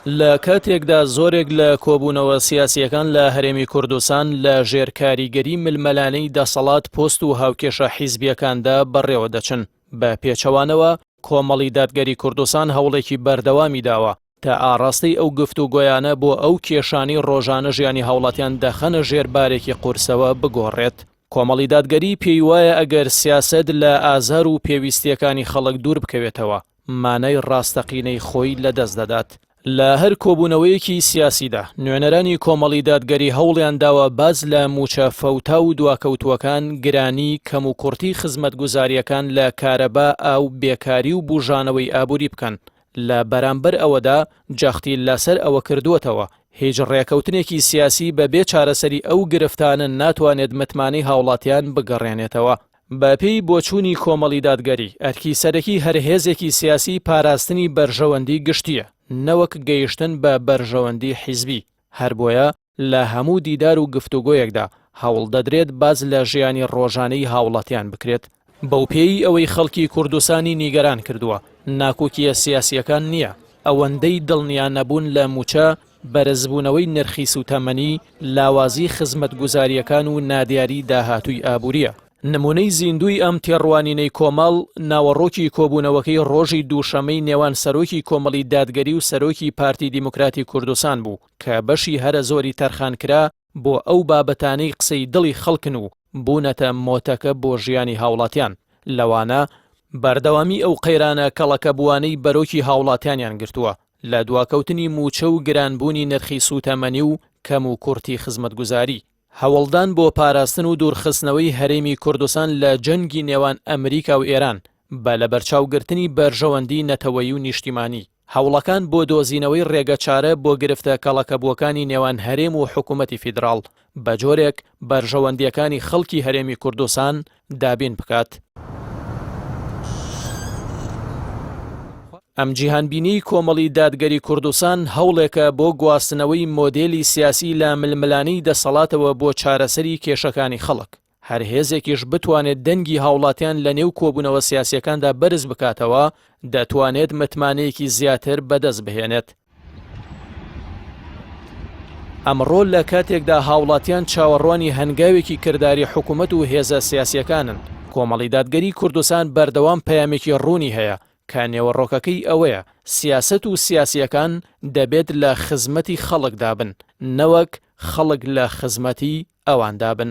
لە کاتێکدا زۆرێک لە کۆبوونەوە سیاسییەکان لە هەرێمی کوردستان لە ژێر کاریگەری ململانێی دەسەڵات، پۆست و هاوکێشە حیزبییەکاندا بەڕێوە دەچن، بە پێچەوانەوە کۆمەڵی دادگەری کوردستان هەوڵێکی بەردەوامی داوە تا ئاڕاستەی ئەو گفتوگۆیانە بۆ ئەو کێشانەی ڕۆژانە ژیانی هاوڵاتیان دەخەنە ژێر بارێکی قورسەوە بگۆڕێت. کۆمەڵی دادگەری پێی وایە ئەگەر سیاسەت لە ئازار و پێویستییەکانی خەڵک دوور بکەوێتەوە، مانای ڕاستەقینەی خۆی لەدەست دەدات. لە هەر کۆبوونەوەیەکی سیاسیدا، نوێنەرانی کۆمەڵی دادگەری هەوڵیان داوە باس لە مووچە فەوتاو و دواکەوتووەکان، گرانی، کەموکوڕتی خزمەتگوزارییەکان لە کارەبا، ئاو، بێکاری و بوژانەوەی ئابووری بکەن. لە بەرامبەر ئەوەدا جەختی لەسەر ئەوە کردووەتەوە، هیچ ڕێکەوتنێکی سیاسی بە بێ چارەسەری ئەو گرفتانە ناتوانێت متمانەی هاوڵاتیان بگەڕێنێتەوە. بەپێی بۆچوونی کۆمەڵی دادگەری، ئەرکی سەرەکی هەر هێزێکی سیاسی پاراستنی بەرژەوەندی گشتییە، نەوەک گەیشتن بە بەرژەوەندی حیزبی، هەربۆیە لە هەموو دیدار و گفتوگۆیەکدا هەوڵدەدرێت باس لە ژیانی ڕۆژانەی هاوڵاتیان بکرێت. بەوپێیەی ئەوەی خەڵکی کوردستانی نیگەران کردووە، ناکۆکییە سیاسییەکان نییە، ئەوەندەی دڵنیا نەبوون لە مووچە، بەرزبوونەوەی نرخی سووتەمەنی، لاوازی خزمەتگوزارییەکان و نادیاری داهاتووی ئابوورییە. نموونەی زیندووی ئەم تێڕوانینەی کۆمەڵ، ناوەڕۆکی کۆبوونەوەکەی ڕۆژی دووشەممەی نێوان سەرۆکی کۆمەڵی دادگەری و سەرۆکی پارتی دیموکراتی کوردستان بوو کە بەشی هەرە زۆری تەرخانکرا بۆ ئەو بابەتانەی قسەی دڵی خەڵکن و بوونەتە مۆتەکە بۆ ژیانی هاوڵاتیان، لەوانە، بەردەوامی ئەو قەیرانە کەڵەکەبووانەی بەرۆکی هاوڵاتیانیان گرتووە لە دواکەوتنی مووچە و گرانبوونی نرخی سووتەمەنی و کەموکورتی خزمەتگوزاری. هەوڵدان بۆ پاراستن و دوورخستنەوەی هەرێمی کوردستان لە جەنگی نێوان ئەمریکا و ئێران بە لەبەرچاوگرتنی بەرژەوەندی نەتەوەیی و نیشتیمانی. هەوڵەکان بۆ دۆزینەوەی ڕێگەچارە بۆ گرفتە کەڵەکەبووەکانی نێوان هەرێم و حکوومەتی فیدراڵ، بە جۆرێک بەرژەوەندییەکانی خەڵکی هەرێمی کوردستان دابین بکات. ئەم جیهانبینیی کۆمەڵی دادگەری کوردستان هەوڵێکە بۆ گواستنەوەی مۆدێلی سیاسی لە ململانێی دەسەڵاتەوە بۆ چارەسەری کێشەکانی خەڵک. هەر هێزێکیش بتوانێت دەنگی هاوڵاتیان لە نێو کۆبوونەوە سیاسییەکاندا بەرز بکاتەوە، دەتوانێت متمانەیەکی زیاتر بەدەست بهێنێت. ئەمڕۆ لە کاتێکدا هاوڵاتیان چاوەڕوانی هەنگاوێکی کرداری حکومەت و هێزە سیاسییەکانن، کۆمەڵی دادگەری کوردستان بەردەوام پەیامێکی ڕوونی هەیە کە نێوەڕۆکەکەی ئەوەیە سیاسەت و سیاسییەکان دەبێت لە خزمەتی خەڵکدا بن، نەوەک خەڵک لە خزمەتی ئەواندا بن.